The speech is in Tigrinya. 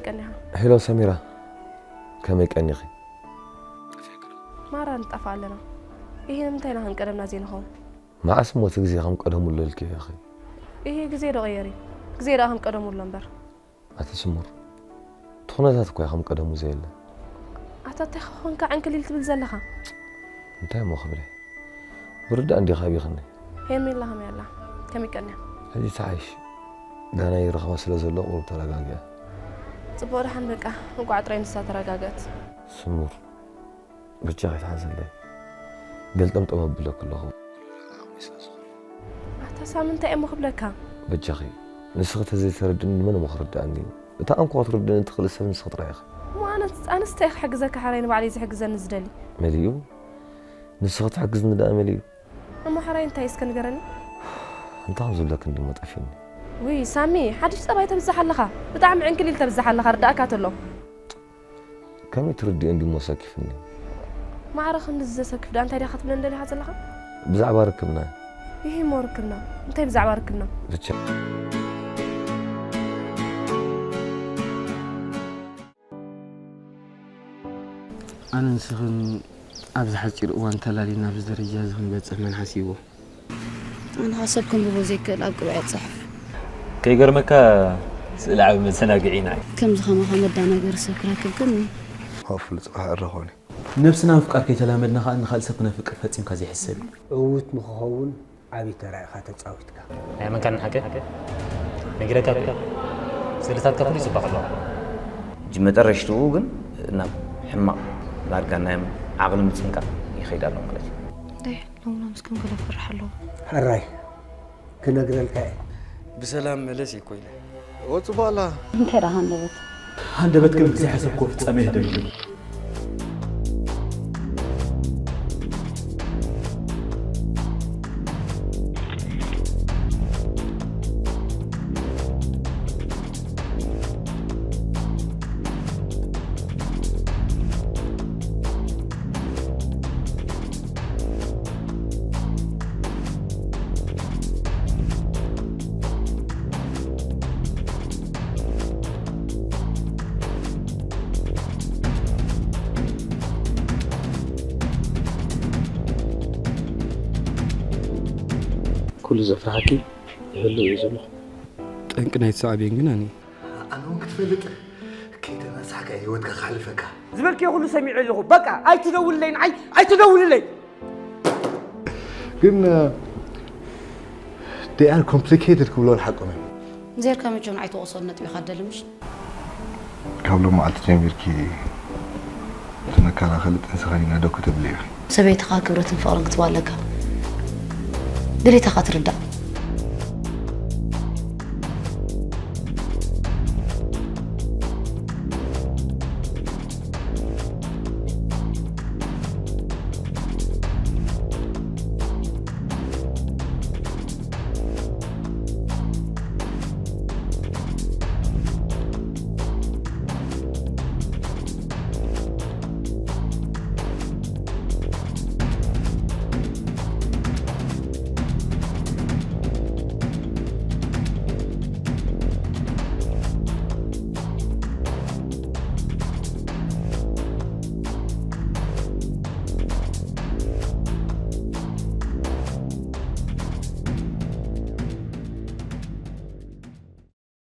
ቀኒኻ? ሄሎ ሰሚራ፣ ከመይ ቀኒኺ? ማራ ንጣፋ ኣለና። ይሄ ንምንታይ ኢና ከም ቀደምና ዘይንኸውን? መዓስ እሞ እቲ ግዜ ከም ቀደሙ ኣሎ ኢልኪ ኢኺ? ይሄ ግዜ ዶ ቀየር እዩ? ግዜ ደኣ ከም ቀደሙ ኣሎ እምበር። ኣቲ ስሙር፣ እቲ ኩነታት እኮ እዩ ከም ቀደሙ ዘየለ። ኣታ እንታይ ኾንካ ዕንክሊል ትብል ዘለኻ? እንታይ እሞ ክብለ? ብርዳእ እንዲኻ ኣቢኽኒ። ሄርሜላ ከመይ ኣላ? ከመይ ቀንያ? ሕጂ ተሓይሽ። ዳና ይረኽባ ስለ ዘሎ ቁሩብ ተረጋግያ። ጽቡቕ ደሓን በቃ። እንቋዕ ጥራይ ንሳ ተረጋግኣት። ስሙር፣ በጃኺ ተሓዘለይ። ገልጠምጠም ኣብለኪ ኣለኹ። ኣታ ሳሚ እንታይ እሞ ክብለካ? በጃኺ፣ ንስኺ ተዘይተረድእኒ መን እሞ ክርድኣኒ? እታ እንኮ ክትርድእኒ ትኽእሊ ሰብ ንስኺ ጥራይ ኢኺ። እሞ ኣነ ኣነስ እንታይ ክሕግዘካ ሓራይ ንባዕለይ ዝሕግዘኒ ዝደሊ። መሊኡ? ንስኺ ትሕግዝኒ ደኣ መሊኡ? እሞ ሓራይ እንታይ እስከ ንገረኒ? እንታይ ከም ዝብለኪ እንድሞ ጠፊኒ። ውይ ሳሚ፣ ሓድሽ ጸባይ ተብዝሕ ኣለኻ። ብጣዕሚ ዕንክሊል ተብዝሕ ኣለኻ፣ ርዳእካ ተሎ። ከመይ ትርድእዮ እንድሞ ሰኪፍኒ። ማዕረ ክንድዚ ዘሰክፍ ደኣ እንታይ ዲኻ ክትብለኒ ደሊኻ ዘለኻ? ብዛዕባ ርክብና። ይሄ እሞ ርክብና? እንታይ ብዛዕባ ርክብና? ብቻ ኣነ ንስኽን ኣብዚ ሓፂር እዋን ተላሊና ኣብዚ ደረጃ እዚ ክንበፅሕ መን ሓሲብዎ? ኣነ ኸኣ ሰብ ከንብቦ ዘይክእል ኣብ ቅብዐ ይፅሕፍ። ከይገርመካ ስእሊ ዓቢ መዘናግዒ ኢና። ከምዚ ኸማኻ መዳናገሪ ሰብ ክረክብ ግን Hopefully ጽባሕ ዕረ ኾነ። ነብስና ምፍቃር ከይተላመድና ኸኣ ንኻልእ ሰብ ክነፍቅር ፈጺምካ ዘይሕሰብ እዩ። ዕዉት ንኽኸውን ዓቢ ተራ ኢኻ ተጻዊትካ። ናይ መን ካን ሓቂ ነጊረካ እኮ እዩ። ስእልታትካ ፍሉይ ጽባቐ ኣለዎ። መጠረሽትኡ ግን ናብ ሕማቕ ዳርጋ ናይ ዓቕሊ ምጽንቃቕ ይኸይድ ኣሎ ማለት እዩ። እንታይ ሎምሎምስ ከም ገለ ፈርሕ ኣለዎ። ሕራይ ክነግረልካ እየ። ብሰላም መለስ እኮ ኢለ። ወጽባላ እንታይ ደኣ ሃንደበት ሃንደበት ግን ብዘይሓሰብክዎ ፍጻሜ የህደም። ኩሉ ዘፍርሓኪ ይህሉ እዩ ዘሎ። ጠንቂ ናይቲ ሳዕቤን ግን ኣነ እየ። ኣነ እውን ክትፈልጥ ከይተናሳሕካ ህይወትካ ክሓልፈካ። ዝበልክዮ ኩሉ ሰሚዐ ኣለኹ። በቃ ኣይትደውልለይ ንዓይ ኣይትደውልለይ። ግን they are complicated ክብሎ ሓቆም እዮም። ዜርካ መቸም ኣይትወቕሶ ነጥቢኻ ደሊ ምሽ ካብ ሎማዓልቲ ጀሚርኪ እቲ መከላኸሊ ጥንስኻ ይናደኩ ትብሊ ኢኺ። ሰበይትኻ ክብረትን ፍቕርን ክትባ ኣለካ። ድሌታኻ ትርዳእ።